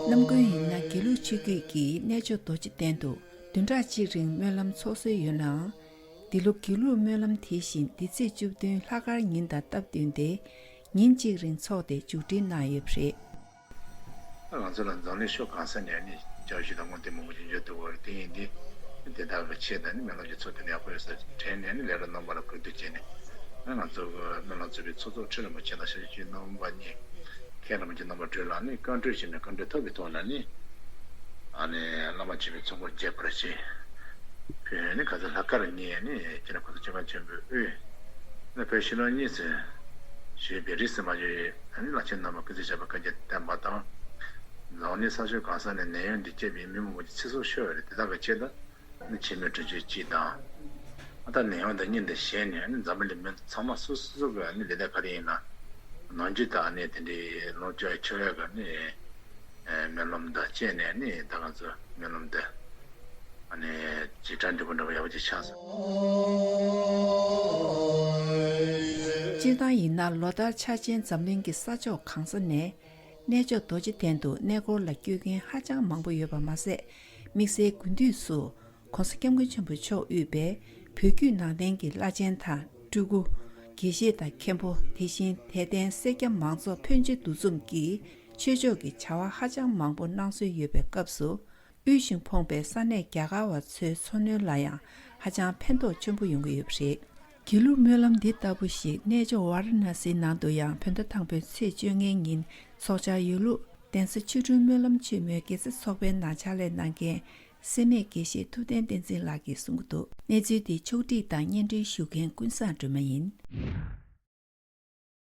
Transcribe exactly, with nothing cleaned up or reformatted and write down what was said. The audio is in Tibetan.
གནམ་དགུན་ཡིན་ན་དགེ་ལུགས་ཆོས་བརྒྱུད་ཀྱི་གནས་མཆོག་རྡོ་རྗེ་གདན་དུ་བདུན་ཕྲག་གཅིག་རིང་སྨོན་ལམ་ཚོགས་སྲོལ་ཡོད་ནའང་། འདི་ལོ་དགེ་ལུགས་སྨོན་ལམ་དེ་བཞིན་འདི་ཚེས་བཅུ་བདུན་ལྷག་དཀར་ཉིན་དང་སྟབས་བསྟུན་ཏེ། ཉིན་གཅིག་རིང་འཚོགས་ཏེ་མཇུག་སྒྲིལ་གནང་ཡོད་པ་རེད། ང་ཚོ་ལ་འཛམ་གླིང་ཕྱོགས་གང་ས་ནས་ནི་བཅའ་གཞི་དང་དངོས་བདེན་མང་པོ་ཞིག་འབྱོར་ཐུབ་པ་རེད། དེ་ཡིན་དུས་དེ་དག་གི་ཆེད་དུ་ནི་སྨོན་ལམ་གྱི་ཚོགས་དེ་ནི་ཡག་པོ་ཡོད་ས་དྲན་ནས་ནི་ལས་རོགས་རྣམ་པ་ལ་གུས་འདུད་བྱས་ནས། ང་ཚོ་གི་སྨོན་ལམ་ཚོགས་པའི་ཚོགས་གཙོ་ཁྲི་རིན་པོ་ཆེ་དང་ཤཱཀྱ་ཆོས་རྣམ་པ་གཉིས། མཁན་རིན་པོ་ཆེ་རྣམ་པ་དྲུག་ལ་ནི་བཀའ་འཁྲོལ་བྱས་ནས་བཀའ་འཁྲོལ་ཐོབ་པའི་ཐོག་ལ་ནི། ཨ་ནི་བླ་མ་མཆོད་པའི་ཚོགས་འཁོར་རྒྱས་པར་བྱས། ཕུལ་ནས་ཁ་སང་ལྷག་དཀར་ཉིན་ནི་སྤྱི་ནོར་གོང་ས་སྐྱབས་མགོན་ཆེན་པོའི་དབུས་ནས་བོད་ཕྱི་ནང་གཉིས་སུ་བཞུགས་པའི་རིས་སུ་མ་ཆད་པའི་ཨ་ནི་བླ་ཆེན་རྣམ་པ་སྐུ་ཚེ་ཞབས་པད་བསྐལ་བརྒྱར་བརྟན་པ་དང་། འཛམ་གླིང་ས་ཕྱོགས་གང་ས་ནས་ནད་ཡམས་འདི་བཅས་པའི་མི་མང་པོ་ཅིག་ཚེ་སྲོག་ཤོར་བ་རེད། དེ་དག་གི་ཆེད་དུ་ནི་ཆེད་མེད་སྒྲུབ་མཆོད་གཅིག་དང་། ཨ་ད་ནད་ཡམས་དང་གཉིས་འདི་ཞེས་ནས་ནི་འཛམ་བུ་གླིང་མི་ཚང་མ་སོ་སོ་སོ་གི་ནི་ལས་དོན་ག་རེ་ཡིན་ན་ནམ་རྒྱུན་དུ་ཨ་ནི་དེ་འདྲའི་ལོངས་སྤྱོད་ཆོག་ཡག་གི་ནི་སྨོན་ལམ་དང་བཅས་ནས་ནི་ད་ང་ཚོ་སྨོན་ལམ་འདི་ཨ་ནི་རྗེས་དྲན་འབྲས་བུ་འདྲ་བ་ཡག་པོ་ཅིག་ཆགས་སོང་། སྤྱིར་བཏང་ཡིན་ན་ལོ་ལྟར་འཆར་ཅན་འཛམ་གླིང་གི་ས་ཕྱོགས་གང་ས་ནས་གནས་མཆོག་རྡོ་རྗེ་གདན་དུ་གནས་སྐོར་ལ་བསྐྱོད་མཁན་ཧ་ཅང་མང་པོ་ཡོད་པ་མ་ཟད། དམིགས་བསལ་དགུན་དུས་སུ་༸གོང་ས་༸སྐྱབས་མགོན་ཆེན་པོ་མཆོག་དབུས་པའི་བོད་བརྒྱུད་ནང་བསྟན་གྱི་བླ་ཆེན་དང་སྤྲུལ་སྐུ། དགེ་བཤེས་དང་མཁན་པོ། དེ་བཞིན་དད་ལྡན་སེར་སྐྱ་མང་ཚོགས་ཕན་ཆད་འདུ་འཛོམས་ཀྱིས་ཆོས་ཕྱོགས་ཀྱི་བྱ་བ་ཧ་ཅང་མང་པོ་གནང་སྲོལ་ཡོད་པའི་སྐབས་སུ། དབུལ་ཞིང་ཕོངས་པའི་ས་གནས་རྒྱ་གར་བ་ཚོའི་འཚོ་སྣོན་ལ་ཡང་ཧ་ཅང་ཕན་ཐོགས་ཆེན་པོ་ཡོང་གི་ཡོད་པ་རེད། དགེ་ལུགས་སྨོན་ལམ་འདི་ལྟ་བུ་ཞིག་གནས་མཆོག་ཝཱ་ར་ཎ་སིའི་ནང་དུ་ཡང་བོད་ཟླ་དང་པོའི་ཚེས་བཅོ་ལྔའི་ཉིན་འཚོགས་འཆར་ཡོད་ལུགས་གདན་ས་ཆོ་འཕྲུལ་སྨོན་ལམ་ཆེན་མོའི་དགེ་རྩ་ཚོགས་པའི་ནང་ཕྱག་ལས་གནང་མཁན་སེར་སྨད་དགེ་བཤེས་ཐུབ་བསྟན་བསྟན་འཛིན་ལགས་ཀྱིས་གསུང་གི་འདུག་གནས་ཚུལ་འདི་ཕྱོགས་སྒྲིག་དང་སྙན་སྒྲོན་ཞུ་མཁན་ཀུན་བཟང་སྒྲོལ་མ་ཡིན།